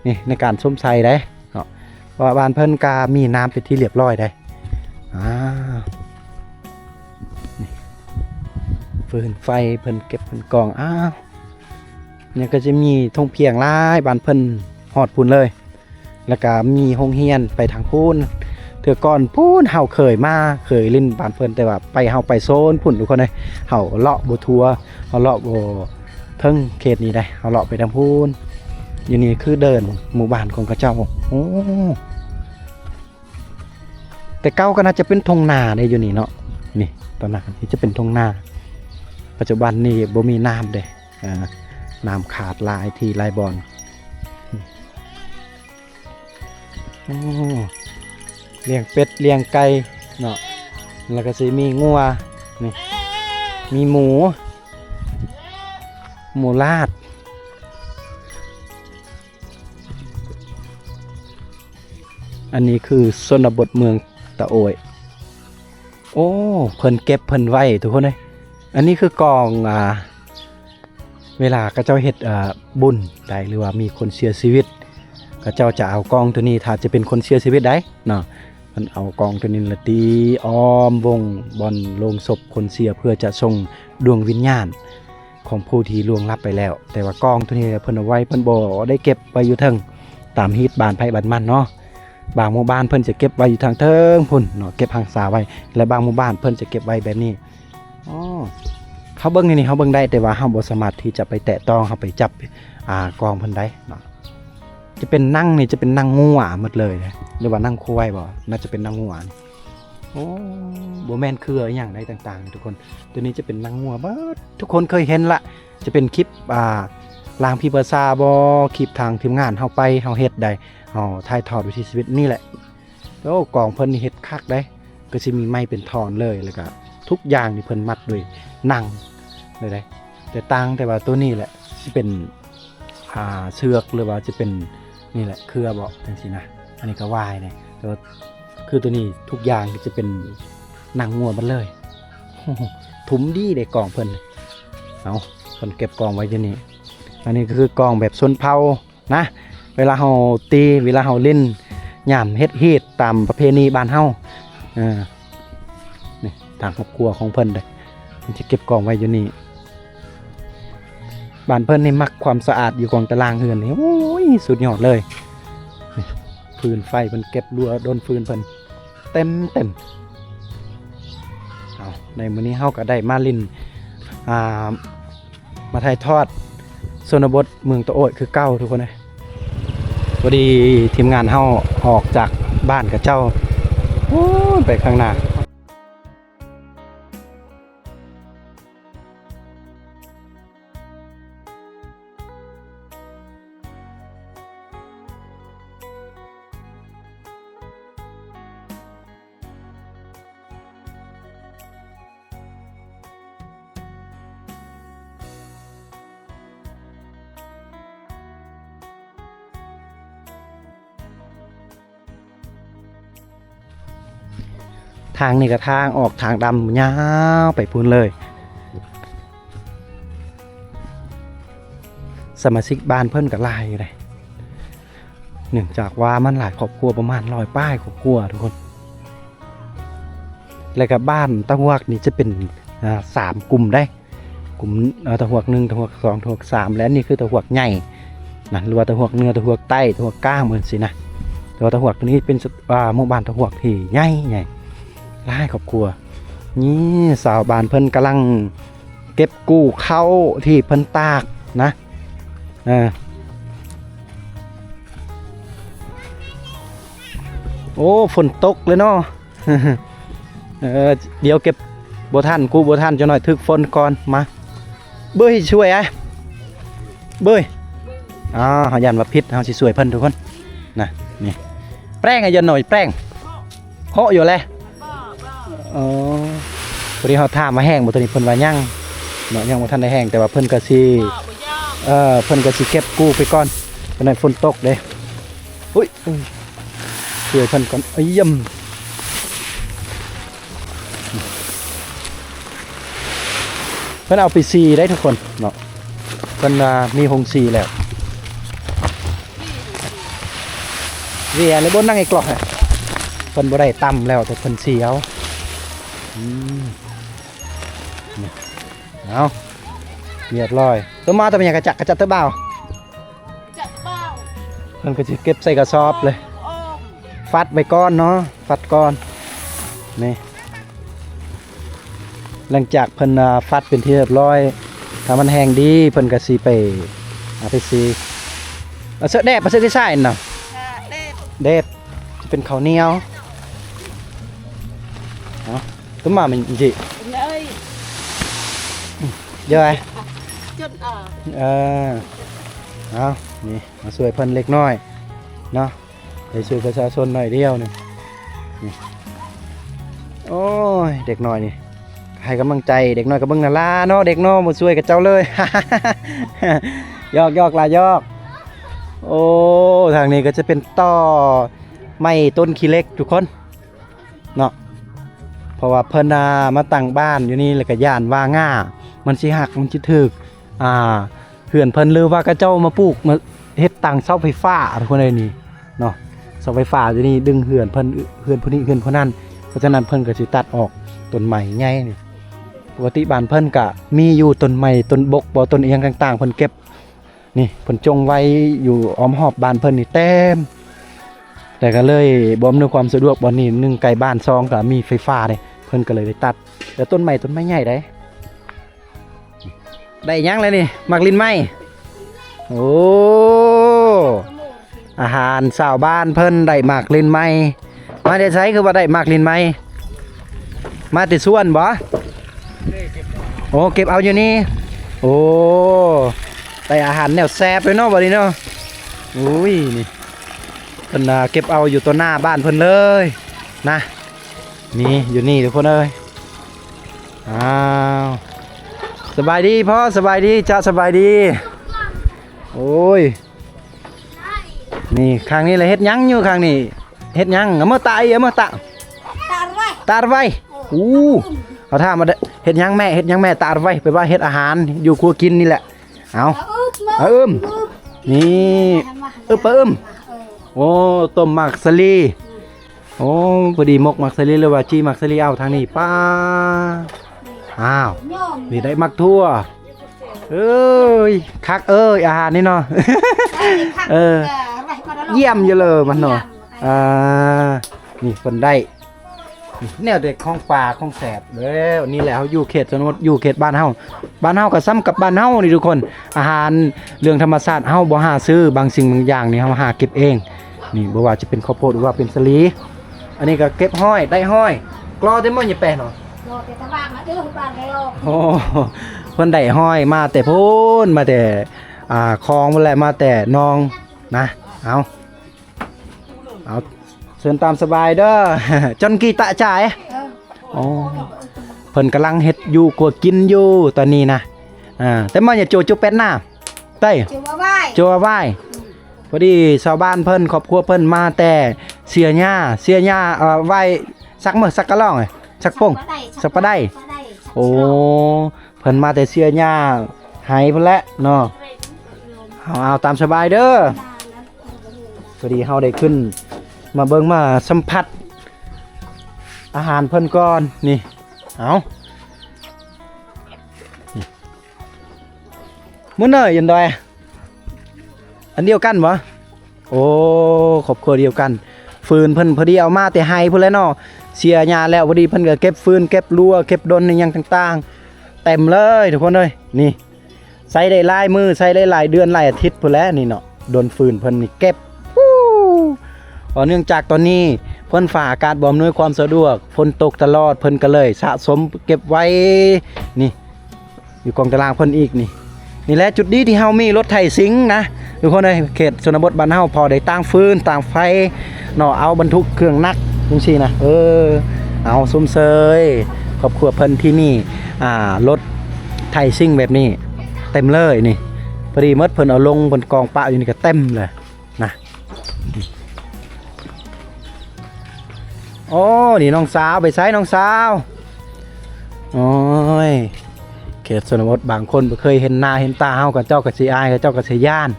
ນີ້ໃນການຊົມໃສ່ໃດ໋ເນາະ ເພາະວ່າບ້ານເພິ່ນກໍມີນ້ຳເປັນທີ່ລຽບຮ້ອຍໃດ໋. ອ່າ ນີ້ ຟືນໄຟເພິ່ນເກັບເພິ່ນກອງ. ອ້າວ ຍັງກໍຈະມີທົ່ງພຽງຫຼາຍ ບ້ານເພິ່ນຮອດພຸ້ນເລີຍ. ແລ້ວກະມີໂຮງຮຽນໄປທາງພຸ້ນ ເທື່ອກ່ອນພຸ້ນເຮົາເຄີຍມາ ເຄີຍຫຼິ້ນບ້ານເພິ່ນ ແຕ່ວ່າໄປ ເຮົາໄປໂຊນພຸ້ນທຸກຄົນເອີຍ ເຮົາເລາະບໍ່ທົ່ວ ເຮົາເລາະບໍ່ເຖິງເຂດນີ້ໃດ໋ ເຮົາເລາະໄປທາງພຸ້ນ. ຢູ່ນີ້ຄືເດີ່ນໝູ່ບ້ານຂອງເຂົາເຈົ້າ. ໂອ້ ແຕ່ເກົ່າກໍໜ້າຈະເປັນທົ່ງນາເດ້ຢູ່ນີ້ເນາະ ນີ້ ຕອນນັ້ນນີ້ຈະເປັນທົ່ງນາ. ປັດຈຸບັນນີ້ບໍ່ມີນ້ຳເດ້ ເອີ ນ້ຳຂາດຫຼາຍທີ່ຫຼາຍບ່ອນ. ໂອ້ ລ້ຽງເປັດລ້ຽງໄກ່ເນາະ ແລ້ວກໍຊິມີງົວນີ້ ມີໝູ ໝູລາດ. ອັນນີ້ຄືຊົນນະບົດເມືອງຕະໂອ້ຍ. ໂອ້ ເພິ່ນເກັບເພິ່ນໄວ້ທຸກຄົນເອີຍ. ອັນນີ້ຄືກອງ ອ່າ ເວລາເຂົາເຈົ້າເຮັດ ອ່າ ບຸນໃດ ຫຼືວ່າມີຄົນເສຍຊີວິດ ເຂົາເຈົ້າຈະເອົາກອງໂຕນີ້ ຖ້າຈະເປັນຄົນເສຍຊີວິດໃດເນາະ ເພິ່ນເອົາກອງໂຕນີ້ລະຕີອ້ອມວົງບ່ອນໂລງສົບຄົນເສຍ ເພື່ອຈະສົ່ງດວງວິນຍານ ຂອງຜູ້ທີ່ລ່ວງລັບໄປແລ້ວ. ແຕ່ວ່າກອງໂຕນີ້ເພິ່ນເອົາໄວ້ ເພິ່ນບໍ່ໄດ້ເກັບໄວ້ຢູ່ເທິງ ຕາມຮີດບ້ານໃຜບ້ານມັນເນາະ. ບາງໝູ່ບ້ານເພິ່ນຈະເກັບໄວ້ຢູ່ທາງເທິງພຸ້ນເນາະ ເກັບຮັກສາໄວ້ ແລະ ບາງໝູ່ບ້ານເພິ່ນຈະເກັບໄວ້ແບບນີ້. ອໍ ເຮົາເບິ່ງໃນນີ້ ເຮົາເບິ່ງໄດ້ ແຕ່ວ່າເຮົາບໍ່ສາມາດທີ່ຈະໄປແຕະຕ້ອງ ເຮົາໄປຈັບ ອ່າ ກອງເພິ່ນໄດ້ເນາະ. ຈະເປັນໜັງນີ້ ຈະເປັນໜັງງົວໝົດເລີຍ ຫຼືວ່າໜັງຄວາຍບໍ? ໜ້າຈະເປັນໜັງງົວ. ໂອ້ ບໍ່ແມ່ນເຄືອອີ່ຫຍັງໃດຕ່າງໆ ທຸກຄົນ. ໂຕນີ້ຈະເປັນໜັງງົວເບິດ ທຸກຄົນເຄີຍເຫັນລະ ຈະເປັນຄລິບ ອ່າ ລ້າງຜີປາສາບໍ ຄລິບທາງທີມງານເຮົາໄປ ເຮົາເຮັດໃດ ເຮົາຖ່າຍທອດວິຖີຊີວິດນີ້ແຫຼະ. ໂອ້ ກອງເພິ່ນນີ້ເຮັດຄັກໃດ ກໍຊິມີໄມ້ເປັນທ່ອນເລີຍ ແລ້ວກໍທຸກຢ່າງນີ້ເພິ່ນມັດດ້ວຍໜັງເລີຍໃດ. ແຕ່ຕ່າງແຕ່ວ່າໂຕນີ້ແຫຼະ ຊິເປັນ ອ່າ ເຊືອກ ຫຼືວ່າຈະເປັນ ນີ້ແຫຼະ ເຄືອບໍ ຈັ່ງຊີ້ນະ. ອັນນີ້ກໍຫວາຍເດ້ ແຕ່ວ່າຄືໂຕນີ້ທຸກຢ່າງຈະເປັນໜັງງົວໝົດເລີຍ. ທຸ່ມດີເດ້ກອງເພິ່ນ. ເອົາ ເພິ່ນເກັບກອງໄວ້ຢູ່ນີ້. ອັນນີ້ກໍຄືກອງແບບຊົນເຜົ່ານະ ເວລາເຮົາຕີ ເວລາເຮົາຫຼິ້ນ ຍາມເຮັດຮີດຕາມປະເພນີບ້ານເຮົາ. ເອີ ນີ້ທາງຄອບຄົວຂອງເພິ່ນເດ້ ເພິ່ນຈະເກັບກອງໄວ້ຢູ່ນີ້. ບ້ານເພິ່ນນີ້ມັກຄວາມສະອາດຢູ່ກອງຕາລ່າງເຮືອນນີ້ ໂອ້ຍ ສຸດຍອດເລີຍ. ຟືນໄຟເພິ່ນເກັບລົວດົນຟືນເພິ່ນເຕັມໆ. ເອົາ ໃນມື້ນີ້ເຮົາກໍໄດ້ມາຫຼິ້ນ ອ່າ ມາຖ່າຍທອດຊົນນະບົດເມືອງຕະໂອ້ຍຄືເກົ່າທຸກຄົນເອີຍ. ພໍດີທີມງານເຮົາອອກຈາກບ້ານເຂົາເຈົ້າ ໂອ້ຍ ໄປຂ້າງໜ້າ. ທາງນີ້ກໍທາງອອກທາງດຳຍາວໄປພຸ້ນເລີຍ. ສະມາຊິກບ້ານເພິ່ນກໍຫຼາຍຢູ່ເດ້ ເນື່ອງຈາກວ່າມັນຫຼາຍຄອບຄົວ ປະມານຮ້ອຍປາຍຄອບຄົວທຸກຄົນ. ແລ້ວກໍບ້ານຕາຫວກນີ້ຈະເປັນ ອ່າ ສາມກຸ່ມເດ້ ກຸ່ມ ເອີ ຕາຫວກໜຶ່ງ ຕາຫວກສອງ ຕາຫວກສາມ ແລະ ອັນນີ້ຄືຕາຫວກໃຫຍ່ນະ ຫຼືວ່າຕາຫວກເໜືອ ຕາຫວກໃຕ້ ຕາຫວກກາງ ແບບຊີ້ນະ. ແຕ່ວ່າຕາຫວກໂຕນີ້ເປັນ ອ່າ ໝູ່ບ້ານຕາຫວກທີ່ໃຫຍ່ໆ ຫຼາຍຄອບຄົວ. ນີ້ຊາວບ້ານເພິ່ນກຳລັງເກັບກູ້ເຂົ້າທີ່ເພິ່ນຕາກນະ. ເອີ ໂອ້ ຝົນຕົກເລີຍເນາະ. ເອີ ດຽວເກັບບໍ່ທັນ ກູ້ບໍ່ທັນ ຈັກໜ້ອຍຖືກຝົນກ່ອນ. ມາ ເບີຍຊ່ວຍອ້າຍ ເບີຍ. ອ້າວ ເຮົາຢ້ານວ່າຜິດ ເຮົາຊິຊ່ວຍເພິ່ນທຸກຄົນນະ. ນີ້ ແປ້ງ ອາ ຢ່າໜ້ອຍ ແປ້ງ ເຄາະຢູ່ແຫຼະ. ອໍ ພໍດີເຮົາຖາມວ່າແຫ້ງບໍ່ ໂຕນີ້ເພິ່ນວ່າຍັງເນາະ ຍັງບໍ່ທັນໄດ້ແຫ້ງ ແຕ່ວ່າເພິ່ນກໍຊິ ເອີ ເພິ່ນກໍຊິເກັບກູ້ໄປກ່ອນ ຈັກໜ້ອຍຝົນຕົກເດ້. ອຸ້ຍ ຊ່ວຍເພິ່ນກ່ອນ. ອາ ຢ້ຳ ເພິ່ນເອົາໄປສີໄດ້ທຸກຄົນເນາະ ເພິ່ນວ່າມີໂຮງສີແລ້ວ. ເວຍແລ້ວບໍ່ນັ່ງອີກກອກ ເພິ່ນບໍ່ໄດ້ຕຳແລ້ວ ແຕ່ເພິ່ນສີເອົາ. ອືມ ເອົາ ຮຽບຮ້ອຍ. ຕົວມາຕົວເມຍກະຈັກ ກະຈັກຕົວບ່າວ. ເພິ່ນກໍຊິເກັບໃສ່ກະສອບເລີຍ ຟັດໄວ້ກ່ອນເນາະ ຟັດກ່ອນ. ນີ້ ຫຼັງຈາກເພິ່ນ ອ່າ ຟັດເປັນທີ່ຮຽບຮ້ອຍ ຖ້າມັນແຫ້ງດີ ເພິ່ນກໍຊິໄປ ເອົາໄປສີ. ເອົາເສື້ອແດບ ເອົາເສື້ອທີ່ໃສ່ນະ ແດບ ຈະເປັນເຂົ້າໜຽວ. ເອົາ ຕຸ້ມມາແມ່ນຈິ ເອີຍ ອືມ. ເດີ ຈົນອອກ ເອີ ເອົາ ນີ້ ມາຊ່ວຍເພິ່ນເລັກນ້ອຍເນາະ ໄປຊ່ວຍປະຊາຊົນໜ້ອຍດຽວໜຶ່ງ ນີ້ ໂອ້ຍ ເດັກນ້ອຍນີ້ ໃຫ້ກຳລັງໃຈເດັກນ້ອຍ ກໍເບິ່ງໜ້າຫຼ້າເນາະ ເດັກນ້ອຍບໍ່ຊ່ວຍກັບເຈົ້າເລີຍ ຫຍອກໆ ຫຼ້າ ຫຍອກ ໂອ້ ທາງນີ້ກໍຈະເປັນຕໍໄມ້ຕົ້ນຂີ້ເຫຼັກທຸກຄົນ ເນາະ ເພາະວ່າເພິ່ນ ອ່າ ມາຕັ້ງບ້ານຢູ່ນີ້ ແລ້ວກໍຢ້ານວ່າງ່າມັນຊິຫັກ ມັນຊິຖືກ ອ່າ ເຮືອນເພິ່ນ ຫຼືວ່າເຂົາເຈົ້າມາປູກ ມາເຮັດຕັ້ງເສົາໄຟຟ້າ ທຸກຄົນເອີຍ ນີ້ເນາະ ເສົາໄຟຟ້າຢູ່ນີ້ດຶງເຮືອນເພິ່ນ ເຮືອນຜູ້ນີ້ ເຮືອນຜູ້ນັ້ນ ເພາະສະນັ້ນເພິ່ນກໍຊິຕັດອອກຕົ້ນໄມ້ໃຫຍ່ນີ້ ປົກກະຕິບ້ານເພິ່ນກໍມີຢູ່ຕົ້ນໄມ້ ຕົ້ນບົກບໍ ຕົ້ນອີ່ຫຍັງຕ່າງໆ ເພິ່ນເກັບ ນີ້ເພິ່ນຈົ່ງໄວ້ຢູ່ອ້ອມຮອບບ້ານເພິ່ນນີ້ເຕັມ ແຕ່ກໍເລີຍບໍ່ອຳນວຍຄວາມສະດວກ ບ່ອນນີ້ໜຶ່ງໃກ້ບ້ານ ສອງກໍມີໄຟຟ້າເດ້ ເພິ່ນກໍເລີຍໄດ້ຕັດ ແຕ່ຕົ້ນໄມ້ ຕົ້ນໄມ້ໃຫຍ່ໃດ ໄດ້ຫຍັງແລ້ວນີ້ ໝາກລິ້ນໄມ້ ໂອ້ ອາຫານຊາວບ້ານເພິ່ນ ໄດ້ໝາກລິ້ນໄມ້ ມາແຕ່ໃສຄືວ່າໄດ້ໝາກລິ້ນໄມ້ ມາແຕ່ສວນບໍ? ໂອ້ ເກັບເອົາຢູ່ນີ້ ໂອ້ ໄດ້ອາຫານແນວແຊບເລີຍເນາະ ບັດນີ້ເນາະ ໂອ້ຍ ນີ້ ເພິ່ນ ອ່າ ເກັບເອົາຢູ່ຕໍ່ໜ້າບ້ານເພິ່ນເລີຍນະ ນີ້ ຢູ່ນີ້ທຸກຄົນເອີຍ ອ້າວ ສະບາຍດີພໍ່ ສະບາຍດີ ຈະ ສະບາຍດີ ໂອ້ຍ ນີ້ ຂ້າງນີ້ລະເຮັດຫຍັງຢູ່ ຂ້າງນີ້ເຮັດຫຍັງ ເອົາມາຕະ ເອົາມາຕະ ຕາໄວ ຕາໄວ ເອີ ອູ້ ເອົາຖາມມາເດ້ ເຮັດຫຍັງແມ່ ເຮັດຫຍັງແມ່ ຕາໄວ ແປວ່າເຮັດອາຫານຢູ່ຄົວກິນນີ້ແຫຼະ ເອົາ ເອົາອຶບ ເອົາອຶບ ນີ້ ອຶບ ອຶບ ເອີ ໂອ້ ຕົ້ມໝາກສາລີ ໂອ້ ພໍດີໝົກໝາກສາລີ ຫຼືວ່າຈີ່ໝາກສາລີ ເອົາທາງນີ້ ປ້າ ອ້າວ ນີ້ໄດ້ໝາກຖົ່ວ ເອີຍ ຄັກເອີຍ ອາຫານນີ້ເນາະ ເອີ ຢ້ຽມຢູ່ເລີມັນເນາະ ອ່າ ນີ້ເພິ່ນໄດ້ ແນວແຕ່ຂອງປ່າຂອງແຊບເດ້ ນີ້ແຫຼະ ເຮົາຢູ່ເຂດຊົນນະບົດ ຢູ່ເຂດບ້ານເຮົາ ບ້ານເຮົາກໍສ່ຳກັບບ້ານເຮົານີ້ທຸກຄົນ ອາຫານເລື່ອງທຳມະຊາດເຮົາບໍ່ຫາຊື້ ບາງສິ່ງບາງຢ່າງນີ້ເຮົາຫາເກັບເອງ ນີ້ບໍ່ວ່າຈະເປັນເຂົ້າໂພດ ຫຼືວ່າເປັນສາລີ ອັນນີ້ກໍເກັບຫອຍ ໄດ້ຫອຍ ກລໍແຕ່ມື້ນີ້ແປເນາະ ໂອ້ ເພິ່ນໄດ້ຫອຍມາແຕ່ພຸ້ນ ມາແຕ່ ອ່າ ຄອງພຸ້ນແຫຼະ ມາແຕ່ໜອງນະ ເອົາ ເອົາ ເຊີນຕາມສະບາຍເດີ ຈອນກີຕະຈາຍ ເອີ ໂອ້ ເພິ່ນກຳລັງເຮັດຢູ່ຄົວກິນຢູ່ຕອນນີ້ນະ ອ່າ ແຕ່ມາຢ່າໂຈໂຈແປດໜ້າ ໄຕ້ ໂຈວ່າວາຍ ໂຈວ່າວາຍ ອືມ ພໍດີຊາວບ້ານເພິ່ນ ຄອບຄົວເພິ່ນມາແຕ່ເຊຍຍາ ເຊຍຍາ ເອີ ວາຍ ສັກເມີ ສັກກະລ່ອງ ສັກໂປ່ງ ສັກປະໄດ ສັກປະໄດ ສັກປະໄດ ໂອ້ ເພິ່ນມາແຕ່ເຊຍຍາໄຫພຸ້ນແຫຼະເນາະ ເອົາ ເອົາຕາມສະບາຍເດີ ພໍດີເຮົາໄດ້ຂຶ້ນມາເບິ່ງມາສຳຜັດອາຫານເພິ່ນກ່ອນ ນີ້ ເອົາ ມື້ເນີຍ ຍານດອຍ ອັນດຽວກັນບໍ? ໂອ້ ຄອບຄົວດຽວກັນ ຟືນເພິ່ນພໍດີເອົາມາແຕ່ໄຮ່ພຸ້ນແຫຼະເນາະ ເສຍຫຍ້າແລ້ວ ພໍດີເພິ່ນກໍເກັບຟືນ ເກັບລົວ ເກັບດົນອີ່ຫຍັງຕ່າງໆ ເຕັມເລີຍທຸກຄົນເອີຍ ນີ້ ໃຊ້ໄດ້ຫຼາຍມື້ ໃຊ້ໄດ້ຫຼາຍເດືອນ ຫຼາຍອາທິດພຸ້ນແຫຼະນີ້ເນາະ ດົນຟືນເພິ່ນນີ້ເກັບ ເພາະເນື່ອງຈາກຕອນນີ້ຝົນຟ້າອາກາດບໍ່ອຳນວຍຄວາມສະດວກ ຝົນຕົກຕະຫຼອດ ເພິ່ນກໍເລີຍສະສົມເກັບໄວ້ ນີ້ ຢູ່ກອງຕາລາງເພິ່ນອີກນີ້ ນີ້ແຫຼະຈຸດດີທີ່ເຮົາມີລົດໄຖຊິງນະ ທຸກຄົນເອີຍ ເຂດຊົນນະບົດບ້ານເຮົາພໍໄດ້ຕາງຟືນຕາງໄຟເນາະ ເອົາບັນທຸກເຄື່ອງໜັກຈັ່ງຊີ້ນະ ເອີ ເອົາຊົມເຊີຍຄອບຄົວເພິ່ນທີ່ມີ ອ່າ ລົດໄຖຊິງແບບນີ້ເຕັມເລີຍນີ້ ພໍດີໝົດ ເພິ່ນເອົາລົງ ເພິ່ນກອງປະຢູ່ນີ້ກໍເຕັມເລີຍ ນະ ໂອ້ ນີ້ນ້ອງສາວ ໄປໃສນ້ອງສາວ ໂອ້ຍ ເຂດຊົນນະບົດບາງຄົນບໍ່ເຄີຍເຫັນໜ້າເຫັນຕາເຮົາ ເຂົາເຈົ້າກໍຊິອາຍ ເຂົາເຈົ້າກໍຊິຢ້ານ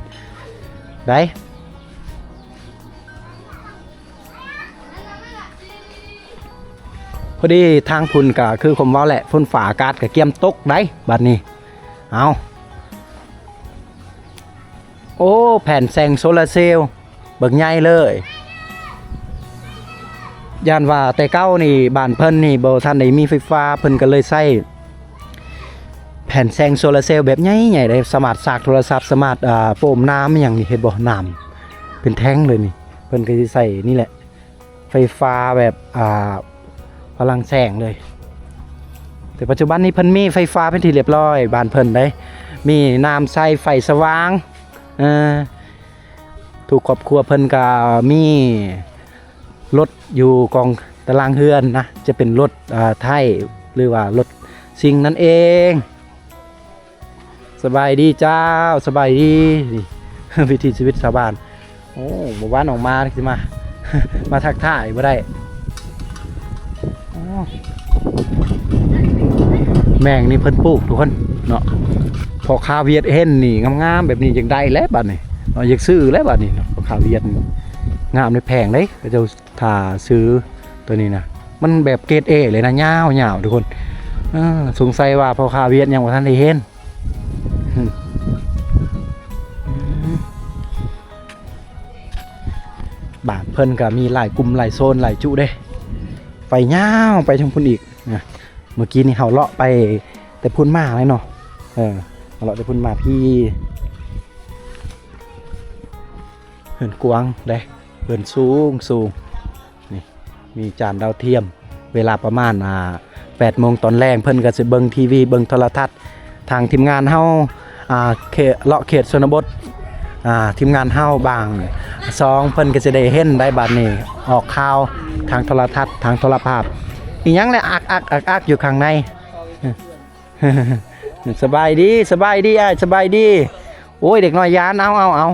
ໄດ໋ ພໍດີທາງພຸ້ນກໍຄືຄວາມເວົ້າແຫຼະ ຝົນຟ້າອາກາດກໍກຽມຕົກໄດ໋ ບັດນີ້ ເອົາ ໂອ້ ແຜງແສງໂຊລາເຊວບັກໃຫຍ່ເລີຍ ຢ້ານວ່າແຕ່ເກົ່ານີ້ບ້ານເພິ່ນນີ້ບໍ່ທັນໄດ້ມີໄຟຟ້າ ເພິ່ນກໍເລີຍໃຊ້ແຜງແສງໂຊລາເຊວແບບໃຫຍ່ໆ ໄດ້ສາມາດຊາກໂທລະສັບ ສາມາດ ອ່າ ໂປ້ມນ້ຳຫຍັງນີ້ ເຫັນບໍ່ ນ້ຳເປັນແທ່ງເລີຍນີ້ ເພິ່ນກໍຊິໃຊ້ນີ້ແຫຼະ ໄຟຟ້າແບບ ອ່າ ພະລັງແສງເລີຍ ແຕ່ປັດຈຸບັນນີ້ເພິ່ນມີໄຟຟ້າເປັນທີ່ຮຽບຮ້ອຍ ບ້ານເພິ່ນເດ້ ມີນ້ຳໃຊ້ ໄຟສະຫວ່າງ ເອີ ທຸກຄອບຄົວເພິ່ນກໍມີລົດຢູ່ກອງຕາລາງເຮືອນນະ ຈະເປັນລົດ ເອີ ໄຖ ຫຼືວ່າລົດຊິງນັ້ນເອງ. ສະບາຍດີເຈົ້າ ສະບາຍດີ. ນີ້ ວິຖີຊີວິດຊາວບ້ານ. ໂອ້ ໝູ່ບ້ານອອກມາຊິມາ ມາທັກທາຍບໍ່ໄດ້. ອໍ ແມງນີ້ເພິ່ນປູກທຸກຄົນເນາະ. ພໍ່ຄ້າຫວຽດເຫັນນີ້ງາມໆແບບນີ້ ຢາກໄດ້ແຫຼະບາດນີ້ເນາະ ຢາກຊື້ແຫຼະບາດນີ້ເນາະ. ພໍ່ຄ້າຫວຽດນີ້ງາມເດ້ ແພງເດ້ ເຂົາເຈົ້າ ຖ້າຊື້ໂຕນີ້ນະ ມັນແບບເກຣດເອເລີຍນະ ຍາວໆ ທຸກຄົນ. ເອີ ສົງໄສວ່າພໍ່ຄ້າຫວຽດຍັງບໍ່ທັນໄດ້ເຫັນ. ບ້ານເພິ່ນກໍມີຫຼາຍກຸ່ມຫຼາຍໂຊນຫຼາຍຈຸເດ້ ໄປຍາວໄປທາງພຸ້ນອີກນະ. ເມື່ອກີ້ນີ້ເຮົາເລາະໄປແຕ່ພຸ້ນມາເລີຍເນາະ. ເອີ ເຮົາເລາະແຕ່ພຸ້ນມາພີ້. ເຮືອນກວ້າງເດ້ ເຮືອນສູງສູງ. ນີ້ ມີຈານດາວທຽມ. ເວລາປະມານ ອ່າ ແປດໂມງຕອນແລງ ເພິ່ນກໍຊິເບິ່ງທີວີ ເບິ່ງໂທລະທັດ. ທາງທີມງານເຮົາ ອ່າ ເຂດ ເລາະເຂດຊົນນະບົດ ອ່າ ທີມງານເຮົາບາງຊ່ອງ ເພິ່ນກໍຊິໄດ້ເຫັນໄດ້ບາດນີ້ ອອກຂ່າວທາງໂທລະທັດ ທາງໂທລະພາບ. ອີຫຍັງແຫຼະ ອັກໆ ອັກໆ ຢູ່ຂ້າງໃນ. ສະບາຍດີ ສະບາຍດີອ້າຍ ສະບາຍດີ. ໂອ້ຍ ເດັກນ້ອຍຢ້ານ ເອົາ ເອົາ ເອົາ.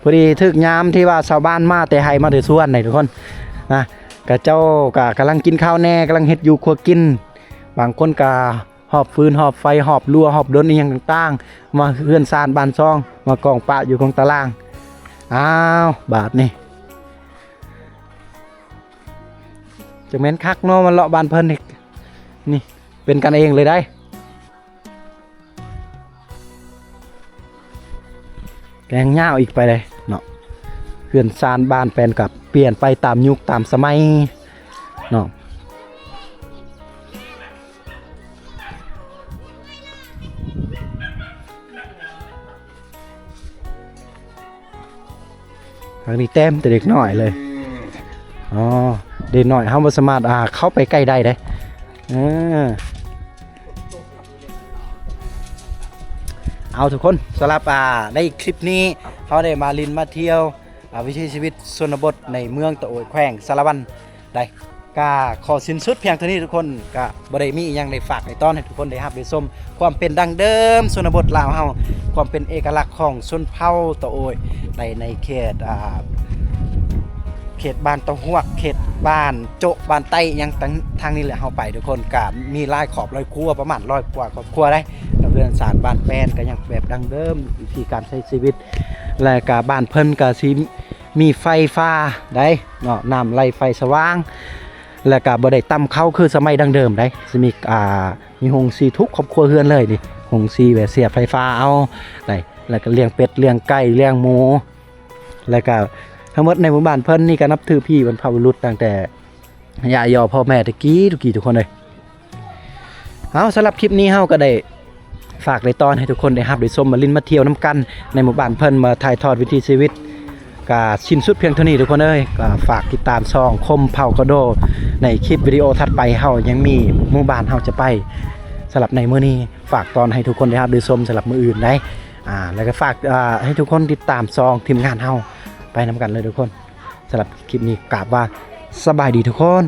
ພໍດີຖືກຍາມທີ່ວ່າຊາວບ້ານມາແຕ່ໄຮ່ມາແຕ່ສວນນີ້ທຸກຄົນນະ. ເຂົາເຈົ້າກໍກຳລັງກິນເຂົ້າແດ່ ກຳລັງເຮັດຢູ່ຄົວກິນ. ບາງຄົນກໍຫອບຟືນ ຫອບໄຟ ຫອບລົວ ຫອບດົນອີ່ຫຍັງຕ່າງໆ ມາເຮືອນຊານບ້ານຊ່ອງ ມາກອງປະຢູ່ກອງຕາລາງ. ອ້າວ ບາດນີ້ ຈັກແມ່ນຄັກເນາະ ມາເລາະບ້ານເພິ່ນນີ້ ນີ້ເປັນກັນເອງເລີຍໄດ໋. ແກງຍາວອີກໄປເລີຍເນາະ. ເຮືອນຊານບ້ານແປນກັບປ່ຽນໄປຕາມຍຸກຕາມສະໄໝເນາະ. ທາງນີ້ເຕັມແຕ່ເດັກນ້ອຍເລີຍ. ອໍ ເດັກນ້ອຍເຮົາບໍ່ສາມາດ ອ່າ ເຂົ້າໄປໃກ້ໄດ້ເດ້. ເອີ ເອົາທຸກຄົນ ສຳລັບ ອ່າ ໃນຄລິບນີ້ ເຮົາໄດ້ມາຫຼິ້ນມາທ່ຽວ ອ່າ ວິຖີຊີວິດຊົນນະບົດໃນເມືອງຕະໂອຍ ແຂວງສາລະວັນ ໄດ້ ກະຂໍສິ້ນສຸດພຽງເທົ່ານີ້ທຸກຄົນ. ກະບໍ່ໄດ້ມີອີ່ຫຍັງໄດ້ຝາກໄດ້ຕ້ອນໃຫ້ທຸກຄົນໄດ້ຮັບໄດ້ຊົມຄວາມເປັນດັ້ງເດີມຊົນນະບົດລາວເຮົາ, ຄວາມເປັນເອກະລັກຂອງຊົນເຜົ່າຕະໂອຍ ໃນ ໃນເຂດ ອ່າ ເຂດບ້ານຕະຫວກ, ເຂດບ້ານໂຈະ, ບ້ານໃຕ້ ຫຍັງ ທາງນີ້ແຫຼະ. ເຮົາໄປທຸກຄົນ ກະມີຫຼາຍຄອບຫຼາຍຄົວ ປະມານຮ້ອຍກວ່າຄອບຄົວໄດ໋. ເຮືອນຊານບ້ານແປນກະຍັງແບບດັ້ງເດີມ, ວິທີການໃຊ້ຊີວິດ ແລະກະບ້ານເພິ່ນກະຊິ ມີໄຟຟ້າໄດ໋ເນາະ, ນ້ຳໄຫຼໄຟສະຫວ່າງ ແລ້ວກະບໍ່ໄດ້ຕຳເຂົ້າຄືສະໄໝດັ້ງເດີມໄດ໋. ຊິມີ ອ່າ ມີໂຮງສີທຸກຄອບຄົວເຮືອນເລີຍນີ້, ໂຮງສີແບບສຽບໄຟຟ້າເອົາໄດ໋. ແລ້ວກະລ້ຽງເປັດ, ລ້ຽງໄກ່, ລ້ຽງໝູ ແລ້ວກະທັງໝົດໃນໝູ່ບ້ານເພິ່ນນີ້ກະນັບຖືຜີບັນພະບຸລຸດຕັ້ງແຕ່ຍາຍໍພໍ່ແມ່ແຕ່ກີ້ທຸກກີ້ທຸກຄົນເອີຍ. ເອົາ ສຳລັບຄລິບນີ້ເຮົາກໍໄດ້ຝາກໄດ້ຕ້ອນໃຫ້ທຸກຄົນໄດ້ຮັບໄດ້ຊົມ ມາຫຼິ້ນມາທ່ຽວນຳກັນໃນໝູ່ບ້ານເພິ່ນ, ມາຖ່າຍທອດວິຖີຊີວິດ. ກະສິ້ນສຸດພຽງເທົ່ານີ້ທຸກຄົນເອີຍ. ກະຝາກຕິດຕາມຊ່ອງຄົມເຜົ່າກະໂດ ໃນຄລິບວິດີໂອຖັດໄປ. ເຮົາຍັງມີໝູ່ບ້ານເຮົາຈະໄປ. ສຳລັບໃນມື້ນີ້ຝາກຕ້ອນໃຫ້ທຸກຄົນໄດ້ຮັບໄດ້ຊົມສຳລັບມື້ອື່ນໄດ໋. ອ່າ ແລ້ວກະຝາກ ອ່າ ໃຫ້ທຸກຄົນຕິດຕາມຊ່ອງທີມງານເຮົາໄປນຳກັນເລີຍທຸກຄົນ. ສຳລັບຄລິບນີ້ກາບວ່າສະບາຍດີທຸກຄົນ.